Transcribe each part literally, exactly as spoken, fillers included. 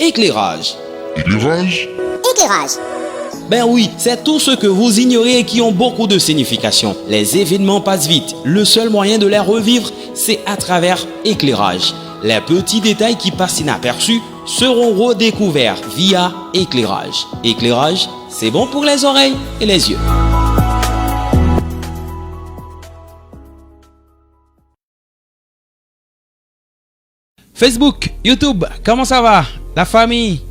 Éclairage. Éclairage. Éclairage. Ben oui, c'est tout ce que vous ignorez et qui ont beaucoup de signification. Les événements passent vite. Le seul moyen de les revivre, c'est à travers éclairage. Les petits détails qui passent inaperçus seront redécouverts via éclairage. Éclairage, c'est bon pour les oreilles et les yeux. Facebook, YouTube, comment ça va? La famille,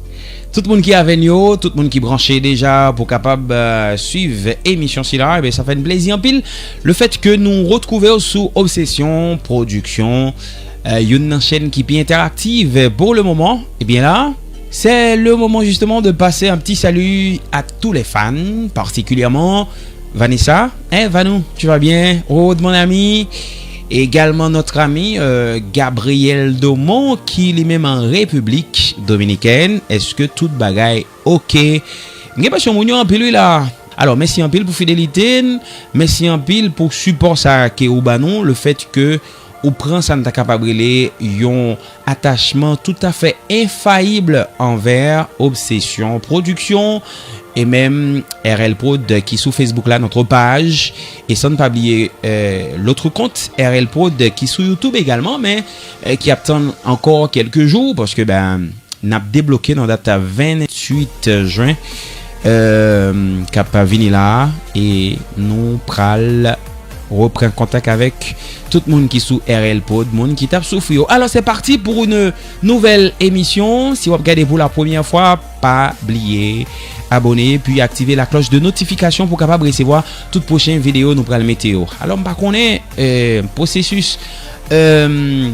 tout moun ki avè n yo, tout moun ki branche deja pou kapab euh, swiv emisyon sila, e ben sa fè n plezi anpil le fait que nou retwouve w sou Obsession Production, euh, youn nan chèn ki pi interaktiv pour le moment. E ben la, c'est le moment justement de passer un petit salut à tous les fans, particulièrement Vanessa, hein, Vanou, tu vas bien? Rod, mon ami, également notre ami euh, Gabriel Domon, ki li menm an Repiblik Dominikèn. Èske tout bagay oke? M gen enpresyon moun yo anpil wi la. Alò, mèsi anpil pou fidelite n, mèsi anpil pou sipò sa ke ou ba nou, le fait que ou pran sa n ta kapab rele yon atachman toutafè enfayib anvè Obsession Production e menm R L Prod ki sou Facebook la, notre page, e san n pa bliye euh, l'autre compte R L Prod ki sou YouTube également, men euh, ki ap tann ankò kèlke jou, paske ben n ap debloke nan dat venntuit jen euh, k ap vini la, e nou pral reprann kontak avèk tout moun ki sou R L Prod, moun ki t ap soufri yo. Alors, c'est parti pour une nouvelle émission. Si w ap gade pour la première fois, pa bliye abone, puis activer la cloche de notification pou kapab resevwa tout pwochen videyo nou pral mete yo. Alò, m pa konnen euh, pwosesis euh,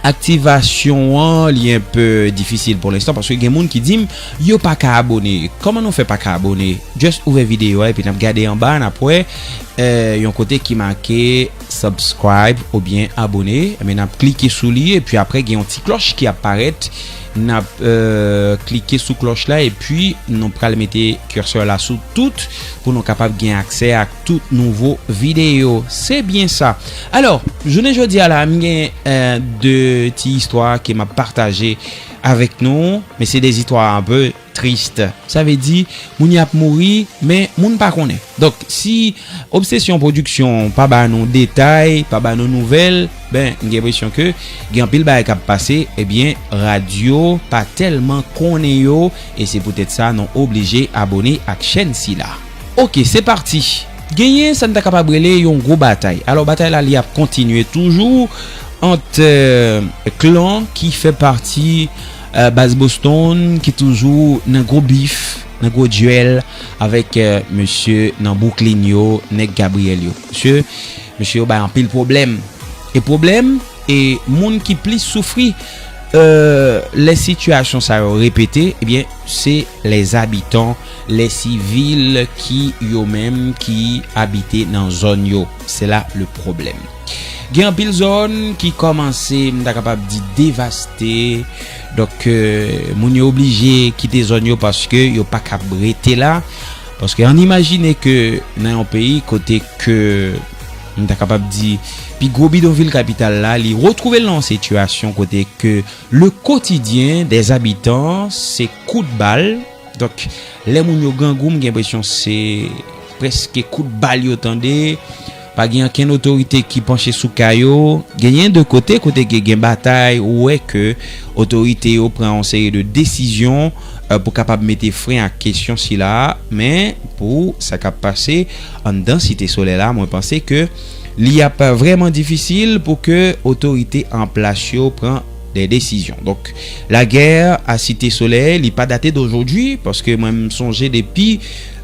aktivasyon an, li enpe difisil pou lenstan, paske gen moun ki di m yo pa ka abone. Kòman nou fè pa ka abone? Just ouvè videyo a epi n ap gade anba, n ap wè euh, yon kote ki make subscribe oubyen abone. Ebyen, n ap klike sou li, epi apre gen yon ti klòch ki ap parèt. N ap euh, klike sou klòch la, epi nou pral mete kèsè la sou tout pou nou kapab gen aksè ak tout nouvo videyo. Se byen sa. Alò, jounen jodi a la, m gen euh, de ti istwa ke m ap pataje avèk nou, men se de zistwa un peu triste. Sa vle di, moun y ap mouri, men moun pa konnen. Donk, si Obsession Production pa ba nou detay, pa ba nou nouvèl, ben, m gen enpresyon ke gen anpil bagay k ap pase, ebyen, radyo pa tèlman konnen yo, e se poutèt sa nou oblije abone ak chèn sila. Oke, se pati. Genyen sa n ta kapab rele yon gwo batay. Alò, batay la, li ap kontinye toujou ant euh, klan ki fè pati euh, baz Boston, ki toujou nan gwo bif, nan gwo dyèl avèk euh, mesye nan Brooklyn yo, nèg Gabriel yo. Mesye, mesye yo bay anpil pwoblèm. E pwoblèm, e moun ki plis soufri euh, lè sitiyasyon sa yo repete, ebyen, se lè zabitan, lè sivil ki yo menm ki abite nan zòn yo. Se la le pwoblèm. Gen anpil zòn ki kòmanse, m ta kapab di, devaste. Donk, euh, moun yo oblije kite zòn yo paske yo pa kab rete la. Paske ann imajine ke nan yon peyi kote ke, m ta kapab di, pi gwo bidonvil kapital la, li retwouve l nan yon sitiyasyon kote ke le quotidien des habitants se kout bal. Donk, lè moun yo grangou, m gen enpresyon se prèske kout bal yo tande. Pa gen ankenn otorite ki panche sou ka yo. Genyen de kote, kote ke gen batay, ou wè ke otorite yo pran yon seri de desizyon euh, pou kapab mete fren ak kesyon sila. Men, pou sa k ap pase anndan Site Solèy la, mwen panse ke li ap vrèman difisil pou ke otorite an plas yo pran de desizyon. Donk, lagè a Site Solèy, li pa date d'aujourd'hui, paske mwen m sonje depi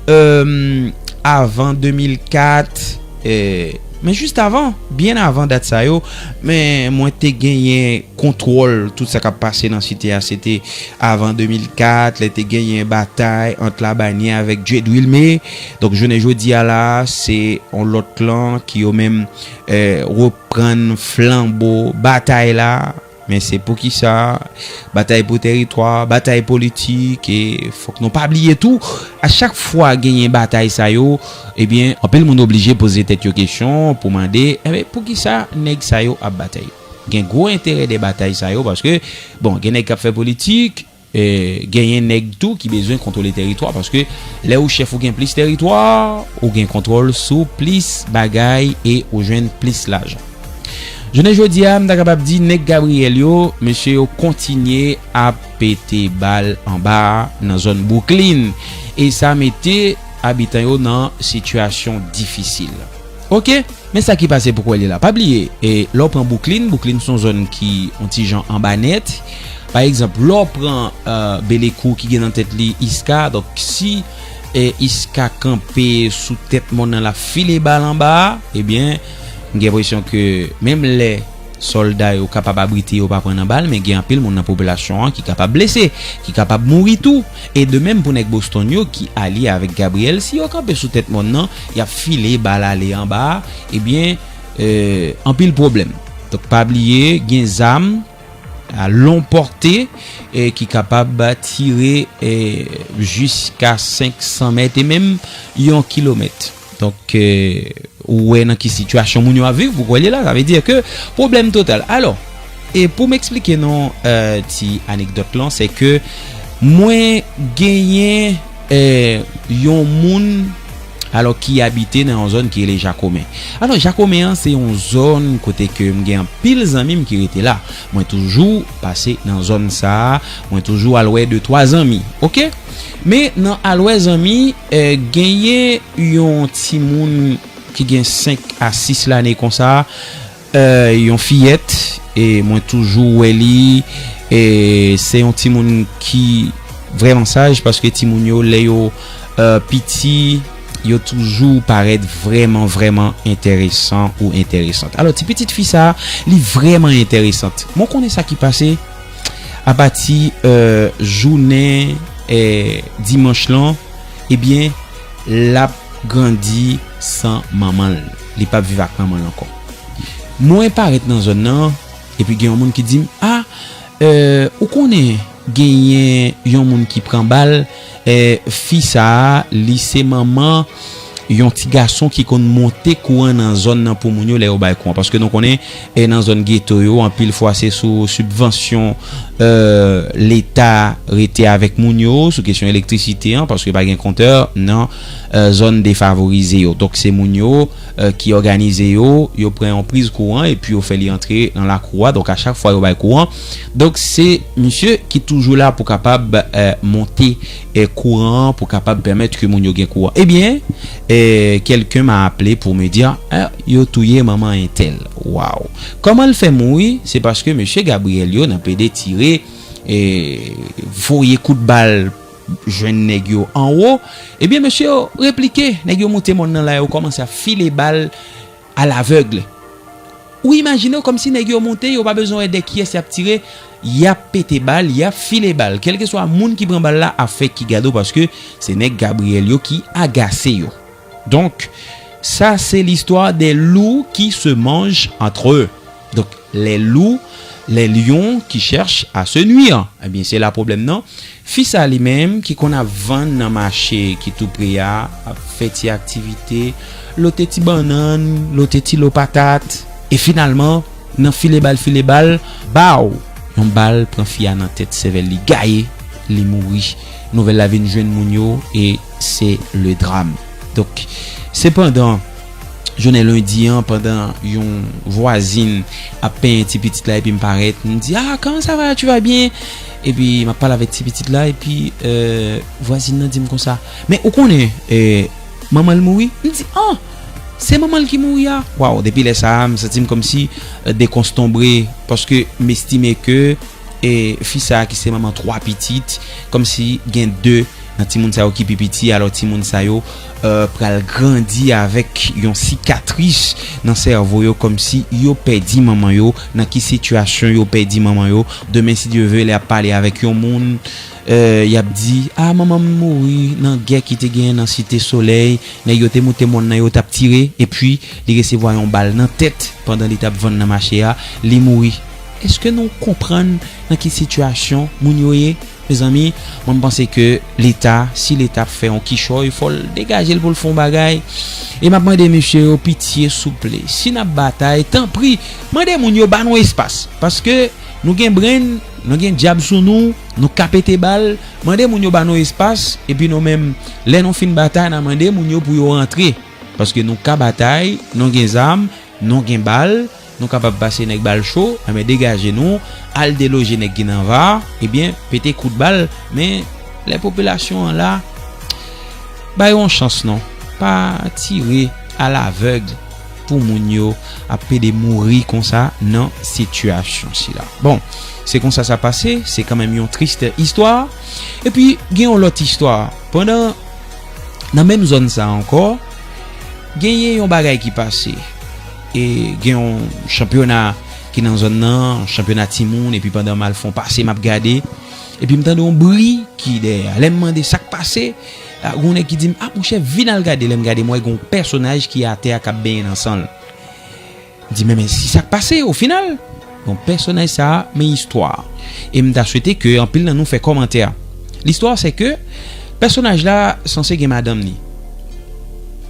euh, avan de mil kat, euh, men jis avan, byen avan dat sa yo, men mwen te genyen kontwòl tout sa k ap pase nan site a, se te avan de mil kat, lè te genyen batay ant Labanyè avèk Djed Wilmé. Donk, jounen jodi a la, se yon lòt klan ki yo menm euh, reprann flanbo batay la. Men se poukisa batay pou teritwa, batay politik, e fòk nou pa bliye tou, a chak fwa genyen batay sa yo, ebyen, anpil moun oblije poze tèt yo kesyon pou mande, enben, poukisa nèg sa yo ap batay? Gen gwo enterè de batay sa yo, paske, bon, gen nèg k ap fè politik, e, genyen nèg tou ki bezwen kontwole tèritwa, paske lè ou chèf ou gen plis tèritwa, ou gen kontwòl sou plis bagay e ou jwenn plis lajan. Jounen jodi a, m ta kapab di nèg Gabriyèl yo, mesye yo kontinye ap pete bal anba a nan zòn Brooklyn. E sa mete abitan yo nan sitiyasyon difisil. Oke, men sa ki pase pou kwè li la. Pa bliye, e, lè w pran Brooklyn, Brooklyn se yon zòn ki yon ti jan anba nèt. Pa egzanp, lè w pran, e, Belekou ki gen nan tèt li Iska, donk si, e, Iska kanpe sou tèt mòn nan, l ap file bal anba a, ebyen, m gen enpresyon ke menm lè sòlda yo kapab abrite yo pa pran nan bal, men gen anpil moun nan popilasyon an ki kapab blese, ki kapab mouri tou. E de menm pou nèg Boston yo ki alye avèk Gabriyèl, si yo kanpe sou tèt mòn nan, y ap file bal ale anba a, ebyen, e, anpil pwoblèm. Donk, pa bliye, gen zam a long pòte, e, ki kapab tire, e, jiska senk san mèt e menm yon kilomèt. Donk, e, ou wè nan ki sitiyasyon moun yo ap viv, pou kwè li la, sa vle di ke pwoblèm total. Alò, e pou m eksplike nou, e, ti anekdòt lan, se ke mwen genyen, e, yon moun, alò, ki abite nan yon zòn ki rele Jakomen. Alò, Jakomen an, se yon zòn kote ke m gen anpil zanmi m ki rete la. Mwen toujou pase nan zòn sa a, mwen toujou al wè de twa zanmi, oke? Men nan al wè zanmi, e, genyen yon timoun ki gen senk a sis lane konsa, e, yon fiyèt, e mwen toujou wè li, e se yon timoun ki vrèman saj, paske timoun yo, lè yo, e, piti, yo toujou parèt vrèman, vrèman enteresan ou enteresant. Alò, ti pitit fi sa a, li vrèman enteresant. Men w konnen sa ki pase? Apati, e, jounen, e, dimanch lan, ebyen, l ap grandi san manman l. Li p ap viv ak manman l ankò. Mwen parèt nan zòn nan, epi gen yon moun ki di m, "A, e, ou konnen genyen yon moun ki pran bal, e, fi sa a, li se manman yon ti gason ki konn monte kouran nan zòn nan pou moun yo lè yo bay kouran." Paske nou konnen, e, nan zòn geto yo, anpil fwa se sou sibvansyon, e, Leta rete avèk moun yo sou kesyon elektrisite an, paske pa gen kontè nan, e, zòn defavorize yo. Donk, se moun yo, e, ki òganize yo, yo pran yon priz kouran epi yo fè li antre nan lakou a. Donk, a chak fwa yo bay kouran, donk, se misye ki toujou la pou kapab, e, monte, e, kouran an, pou kapab pèmèt ke moun yo gen kouran. Ebyen, e, quelqu'un m'a appelé pour me dire, "A, yo touye manman entèl." Waw! Kòman l fè mouri? Se paske mesye Gabriyèl yo nan pede tire, e, voye kout bal jwenn nèg yo anwo. Ebyen, mesye yo replike, nèg yo moute mòn nan la, yo kòmanse ap file bal alavèg. Ou imajine w kòmsi nèg yo monte, yo pa bezwen wè dè kiyès y ap tire, y ap pete bal, y ap file bal. Kèlkeswa moun ki pran bal la ap fè ki gade w, paske se nèg Gabriyèl yo ki agase yo. Donk, sa se l'histoire des loups qui se mangent entre eux. Donk, les loups, les lions qui cherchent à se nuire. Ebyen, se la pwoblèm nan. Fi sa li menm ki konn ap vann nan mache ki tou pre a, ap fè ti aktivite, lote ti bannann, lote ti lo patat, e finalman, nan file bal, file bal, baw! Yon bal pran fi a nan tèt, sèvèl li gaye, li mouri. Nouvèl la vin jwenn moun yo e se le drame. Donk, sepandan, jounen lendi an, pandan yon vwazin ap penyen ti pitit la, epi m parèt, m di, "Ah, comment ça va? Tu vas bien?" Epi m ap pale avèk ti pitit la, epi, e, vwazin nan di m konsa, "Men ou konnen, e, manman l mouri?" M di, "Ah, se manman l ki mouri a?" Waw, depi lè sa a, m santi m kòmsi, e, dekonstonbre, paske m estime ke, e, fi sa a ki se manman twa pitit, kòmsi gen de nan timoun sa yo ki pi piti, alò timoun sa yo, e, pral grandi avèk yon sikatris nan sèvo yo, kòmsi yo pèdi manman yo. Nan ki sitiyasyon yo pèdi manman yo? Demen, si Dye vle, lè y ap pale avèk yon moun, e, y ap di, "Ah, manman m mouri nan gè ki te genyen nan Site Solèy. Nèg yo te moute mòn nan, yo t ap tire, epi li resevwa yon bal nan tèt pandan li t ap vann nan mache a, li mouri." Èske nou konprann nan ki sitiyasyon moun yo ye? Mezanmi, mwen, m panse ke Leta, si Leta ap fè yon kichòy, fò l degaje l pou l fè yon bagay. E m ap mande mesye yo pitye, souple. Si n ap batay, tanpri, mande moun yo ba nou espas. Paske nou gen brenn, Nou gen dyab sou nou, nou ka pete bal, mande moun yo ba nou espas, epi nou menm, lè nou fin batay, n a mande moun yo pou yo rantre. Paske nou ka batay, nou gen zam, nou gen bal, nou kapab pase nèg bal cho, enben degaje nou, al deloje nèg ki nan va, ebyen, pete kout bal, men lè popilasyon an la, ba yo yon chans non, pa tire alavèg pou moun yo ap pede mouri konsa nan sitiyasyon sila. Bon, se konsa sa pase, se kanmenm yon tris istwa. Epi, gen yon lòt istwa. Pandan, nan menm zòn sa ankò, genyen yon bagay ki pase. E gen yon chanpyona ki nan zòn nan, chanpyona timoun, epi pandan m al fè yon pase, m ap gade. Epi m tande yon bri ki dèyè. Lè m mande sa k pase, a, gen yon nèg ki di m, "A, monchè, vin al gade." Lè m gade, m wè gen yon pèsonaj ki atè a k ap benyen nan san l. M di, "Men, men, si sa k pase, o final?" Bon, pèsonaj sa a, men istwa. E m ta swete ke anpil nan nou fè kòmantè. Listwa, se ke pèsonaj la sanse gen madanm li.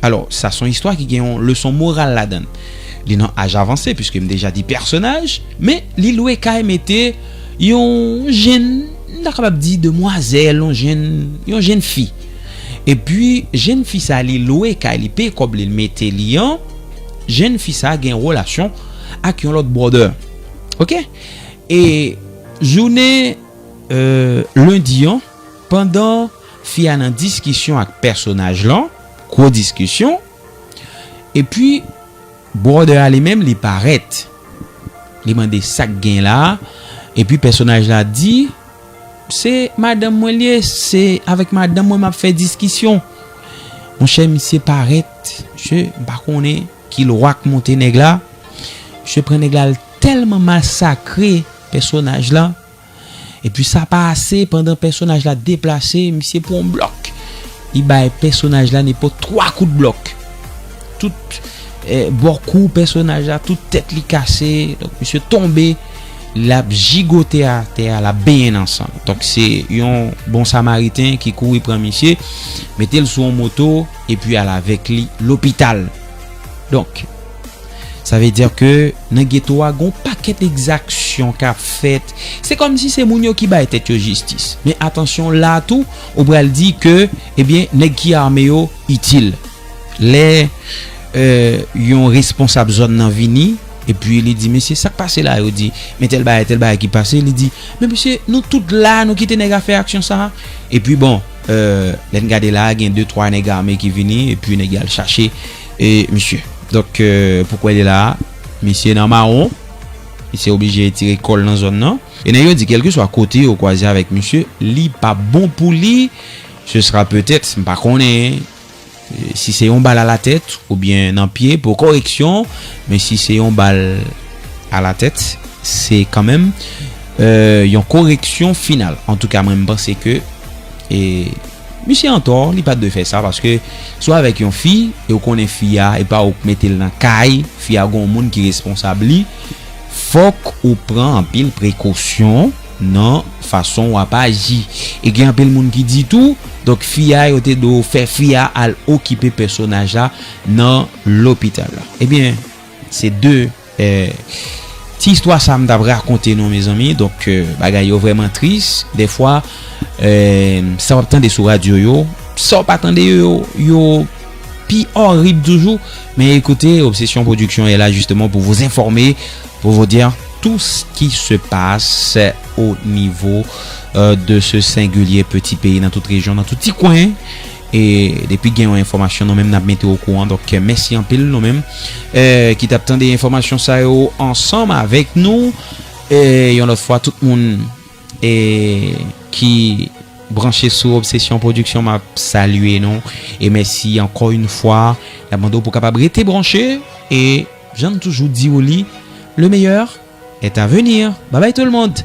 Alò, sa se yon istwa ki gen yon leson moral ladan l. Li nan aj avanse, piske m deja di pèsonaj, men li lwe kay mete yon jenn, m ta kapab di demwazèl, yon jenn, yon jenn fi. Epi, jenn fi sa li lwe kay, li peye kòb li, li mete li an, jenn fi sa gen relasyon ak yon lòt brother. Oke? E jounen, euh, lendi an, pandan fi a nan diskisyon ak pèsonaj lan, gwo diskisyon, epi brother a li menm, li parèt. Li mande sa k gen la, epi pèsonaj la di, "Se madanm mwen li ye, se avèk madanm mwen m ap fè diskisyon." Monchè, misye parèt, misye, m pa konnen ki lwa k monte nèg la. Misye pran nèg la, l tèlman masakre pèsonaj la. Epi sa pa ase, pandan pèsonaj la deplase, misye pran yon blòk. Li bay pèsonaj la nenpòt twa kout blòk. Tout, eh, bò kou pèsonaj la, tout tèt li kase. Donk, misye tonbe, l ap jigote atè a, l ap benyen nan san. Donk, se yon bon samariten ki kouri pran misye, mete l sou yon moto, epi al avèk li lopital. Donk, sa vle di ke nan geto a, gon pakèt egzaksyon k ap fèt. Se kòmsi se moun yo ki bay tèt yo jistis. Men atansyon la tou, ou pral di ke, ebyen, nèg ki ame yo itil. Lè, euh, yon responsab zòn nan vini, epi li di, "Mesye, sa k pase la?" Yo di, "Men tèl bagay, tèl bagay ki pase." Li di, "Men mesye, nou tout la, nou kite nèg a fè aksyon sa a." Epi bon, euh, lè n gade la, gen de twa nèg ame ki vini, epi nèg yo al chache, e, misye. Donk, euh, pou kwè li la, misye nan mawon, misye oblije retire kò l nan zòn nan. E nèg yo di, kèlkeswa kote yo kwaze avèk misye, li p ap bon pou li, ce sera peut-être, m pa konnen, euh, si se yon bal alatèt oubyen nan pye pou koreksyon, men si se yon bal alatèt, se kanmenm, euh, yon koreksyon final. Antouka, mwen, m panse ke, e, misye antò, li pa t dwe fè sa, paske si w avèk yon fi, e w konnen fi a, e pa ou k mete l nan kay, fi a gon moun ki responsab li, fòk ou pran anpil prekosyon nan fason w ap aji. E gen anpil moun ki di tou, donk fi a, yo te dwe fè fi a al okipe pèsonaj la nan lopital la. Ebyen, se de, eh, ti istwa sa m t ap rakonte nou, mezanmi. Donk, eh, bagay yo vrèman tris. Dèfwa, eh, sa w ap tande sou radyo yo, sa w pa tande yo, yo pi orib toujou. Men écoutez, Obsession Production est là justement pour vous informer, pour vous dire tout ce qui se passe au niveau, euh, de ce singulier petit pays, nan tout rejyon, nan tout ti kwen. E depi gen yon enfòmasyon, nou menm n ap mete w okouran. Donk, mèsi anpil nou menm, eh, ki t ap tande enfòmasyon sa yo ansanm avèk nou. E yon lòt fwa, tout moun, eh, ki branche sou Obsession Production, m ap salye nou. E mèsi ankò yon fwa. N ap mande w pou w kapab rete branche. E jan n toujou di w li, le meilleur est à venir. Bye bye tout le monde.